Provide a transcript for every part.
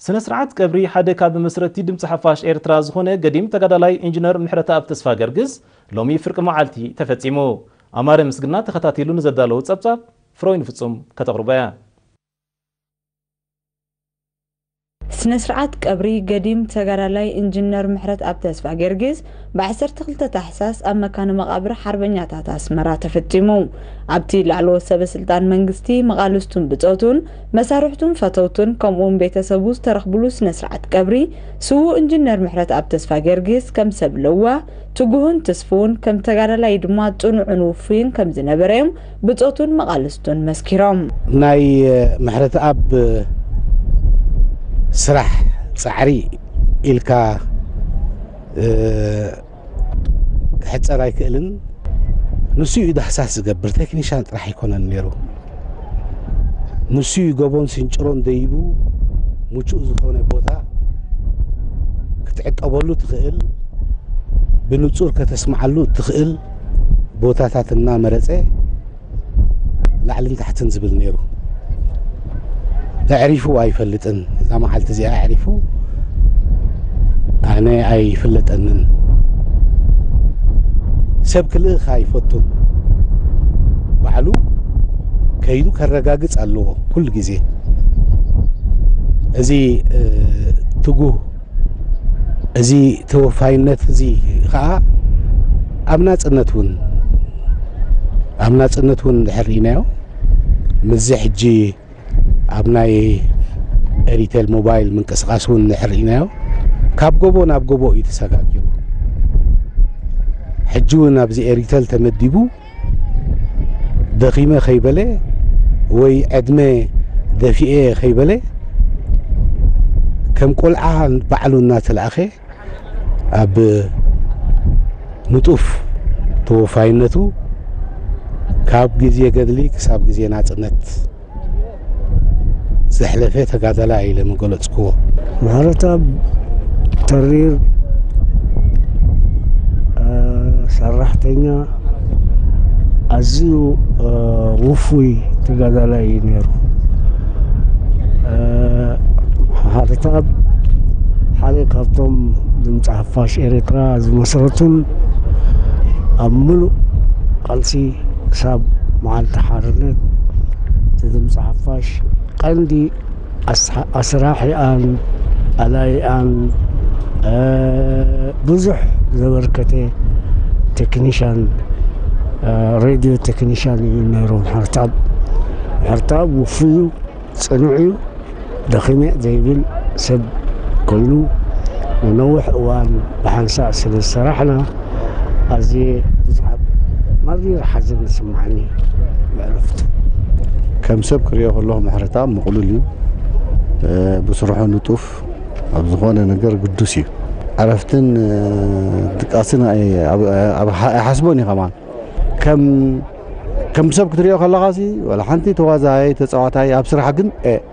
ስነ ስርዓት ቀብሪ ሓደ ካብ መስረቲ ድምፂ ሓፋሽ ኤርትራ ዝኾነ ገዲም ተጋዳላይ ኢንጂነር ምሕረተኣብ ተስፋ ገርግስ ሎሚ ፍርቂ መዓልቲ ተፈጺሙ። ኣማረ ምስግና ተኸታቲሉ ንዘዳለዎ ጸብጻብ ፍሮይን ፍጹም ከተቕርቦ እያ። ስነ ስርዓት ቀብሪ ገዲም ተጋዳላይ ኢንጂነር ምሕረተኣብ ተስፋ ገርግስ ብ ዓሰርተ ክልተ ታሕሳስ ኣብ መካነ መቓብር ሓርበኛታት ኣስመራ ተፈጺሙ። ኣብቲ ላዕለዎት ሰበ ስልጣን መንግስቲ፣ መቓልስቱን ብጾቱን፣ መሳርሕቱን ፈተውቱን ከምኡውን ቤተሰቡ ዝተረኽብሉ ስነ ስርዓት ቀብሪ ስዉእ ኢንጂነር ምሕረተኣብ ተስፋ ገርግስ ከም ሰብ ለዋህ፣ ትጉህን ትስፉውን፣ ከም ተጋዳላይ ድማ ጽኑዕን ውፉይን ከም ዝነበረ እዮም ብጾቱን መቓልስቱን መስኪሮም። ናይ ምሕረተኣብ ስራሕ ጻዕሪ ኢልካ ክሕጸር ኣይክእልን። ንሱ እዩ ዳህሳስ ዝገብር፣ ቴክኒሻን ጥራሕ ኣይኮነን ነይሩ። ንሱ እዩ ጎቦን ስንጭሮን ደይቡ ምቹእ ዝኾነ ቦታ ክትዕቀበሉ ትኽእል፣ ብንጹር ከተስምዓሉ እትኽእል ቦታታት እናመረጸ ላዕልን ታሕትን ዝብል ነይሩ። ኣዕሪፉ ኣይፈልጥን። እዛ መዓልቲ እዚኣ ኣዕሪፉ ኣነ ኣይፍለጠንን። ሰብ ክልእኽ ኣይፈቱን። ባዕሉ ከይዱ ከረጋግጽ ኣለዎ ኩሉ ግዜ። እዚ ትጉህ፣ እዚ ተወፋይነት እዚ ኸኣ ኣብ ናጽነት እውን፣ ኣብ ናጽነት እውን እንድሕር ርኢናዮ፣ ምስዚ ሕጂ ኣብ ናይ ኤሪቴል ሞባይል ምንቅስቓስ እውን እንድሕር ርኢናዮ፣ ካብ ጎቦ ናብ ጎቦ እዩ ተሰጋጊሩ። ሕጂ እውን ኣብዚ ኤሪቴል ተመዲቡ ደኺመ ከይበለ ወይ ዕድመ ደፊኤ ከይበለ ከም ቆልዓ ባዕሉ እናተላእኸ ኣብ ንጡፍ ተወፋይነቱ ካብ ግዜ ገድሊ ክሳብ ግዜ ናጽነት ዘሕለፈ ተጋዳላይ ኢለ ምገለጽክዎ። ምሕረተኣብ ተሪር ሰራሕተኛ፣ ኣዝዩ ውፉይ ተጋዳላይ እዩ ነይሩ። ምሕረተኣብ ሓደ ካብቶም ድምፂ ሓፋሽ ኤርትራ ዝመስረቱን ኣብ ምሉእ ቃልሲ ክሳብ መዓልቲ ሓርነት እቲ ድምፂ ሓፋሽ ቀንዲ ኣስራሒኣን ኣላይኣን ብዙሕ ዘበርከተ ቴክኒሻን፣ ሬድዮ ቴክኒሻን እዩ ነይሩ። ምሕረተኣብ፣ ምሕረተኣብ ውፉይ እዩ፣ ጽኑዕ እዩ፣ ደኺመ ዘይብል ሰብ ኮይኑ ንነዊሕ እዋን ብሓንሳእ ስለ ዝሰራሕና ኣዝየ ብዙሕ መሪር ሓዘን ይስምዓኒ ብዕረፍቱ። ከም ሰብ ክሪኦ ከለኹ ምሕረተኣብ ምቕሉል እዩ። ብስርሑ ንጡፍ፣ ኣብ ዝኾነ ነገር ግዱስ እዩ። ዕረፍትን ድቃስን ኣይሓስቦን እዩ ከማን። ከም ሰብ ክትሪኦ ከለኻሲ ዋላ ሓንቲ ተዋዛይ ተፃዋታይ ኣብ ስራሕ ግን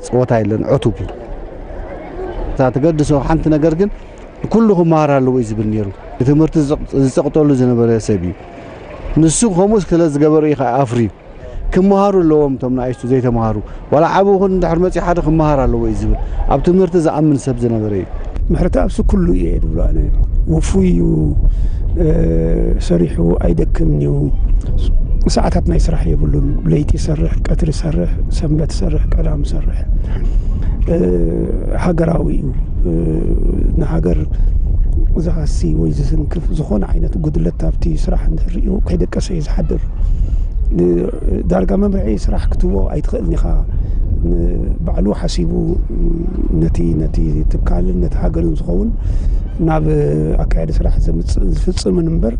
ፀወታ የለን፣ ዕቱብ እዩ። እታ ትገድሶ ሓንቲ ነገር ግን ኩሉ ክመሃር ኣለዎ እዩ ዝብል ነይሩ። ንትምህርቲ ዝፀቕጠሉ ዝነበረ ሰብ እዩ። ንሱ ከምኡ ስለ ዝገበረ እዩ ከዓ ኣፍርዩ። ክመሃሩ ኣለዎም እቶም ንኣሽቱ ዘይተምሃሩ። ዋላ ዓብ ኹን እንድሕር መፅዩ ሓደ ክመሃር ኣለዎ እዩ ዝብል ኣብ ትምህርቲ ዝኣምን ሰብ ዝነበረ እዩ። ምሕረተኣብሲ ኩሉ እየ ድብሎ ኣነ። ውፉይ እዩ፣ ሰሪሑ ኣይደክምን እዩ። ሰዓታት ናይ ስራሕ የብሉን። ለይቲ ይሰርሕ፣ ቀትሪ ይሰርሕ፣ ሰንበት ይሰርሕ፣ ቀዳም ይሰርሕ። ሃገራዊ እዩ። ንሃገር ዝሃሲ ወይ ዝስንክፍ ዝኾነ ዓይነት ጉድለት ኣብቲ ስራሕ እንድሕር ሪኡ ከይደቀሰ እዩ ዝሓድር። ዳርጋ መምርሒ ስራሕ ክትቦ ኣይትኽእልን ኢኻ። ባዕሉ ሓሲቡ ነቲ ነቲ ትካልን ነቲ ሃገርን ዝኸውን ናብ ኣካያዲ ስራሕ ዘምጽእ ዝፍጽምን እምበር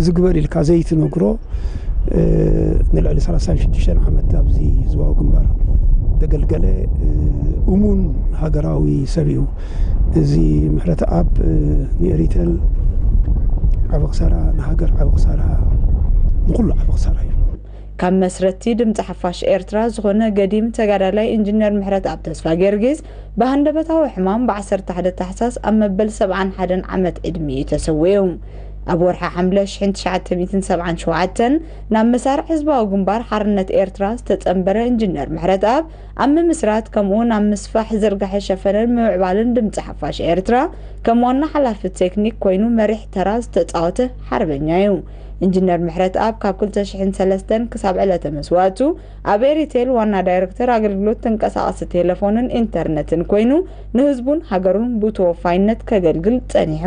እዚ ግበር ኢልካ ዘይትነግሮ ንልዕሊ ሰላሳን ሽዱሽተን ዓመት ኣብዚ ህዝባዊ ግንባር ዘገልገለ እሙን ሃገራዊ ሰብ እዩ። እዚ ምሕረተኣብ ንኤሪተል ዓቢ ክሳራ፣ ንሃገር ዓቢ ክሳራ፣ ንኹሉ ዓቢ ክሳራ እዩ። ካብ መስረቲ ድምፂ ሓፋሽ ኤርትራ ዝኾነ ገዲም ተጋዳላይ ኢንጂነር ምሕረተኣብ ተስፋ ጊዮርጊስ ብሃንደበታዊ ሕማም ብ ዓሰርተ ሓደ ታሕሳስ ኣብ መበል ሰብዓን ሓደን ዓመት ዕድሚኡ ተሰዊኡ። ኣብ ወርሒ ሓምለ ሽሕን ትሽዓተ ሚእትን ሰብዓን ሸውዓተን ናብ መሳርዕ ህዝባዊ ግንባር ሓርነት ኤርትራ ዝተጸንበረ ኢንጂነር ምሕረትኣብ፣ ኣብ ምምስራት ከምኡ እውን ኣብ ምስፋሕ ዝርግሐ ሸፈነን ምምዕባልን ድምጺ ሓፋሽ ኤርትራ ከም ዋና ሓላፊ ቴክኒክ ኮይኑ መሪሕ ተራ ዝተጻወተ ሓርበኛ እዩ። ኢንጂነር ምሕረትኣብ ካብ ክልተ ሽሕን ሰለስተን ክሳብ ዕለተ መስዋእቱ ኣብ ኤሪቴል ዋና ዳይረክተር ኣገልግሎት ተንቀሳቐሲ ቴሌፎንን ኢንተርነትን ኮይኑ ንህዝቡን ሃገሩን ብተወፋይነት ከገልግል ጸኒሑ።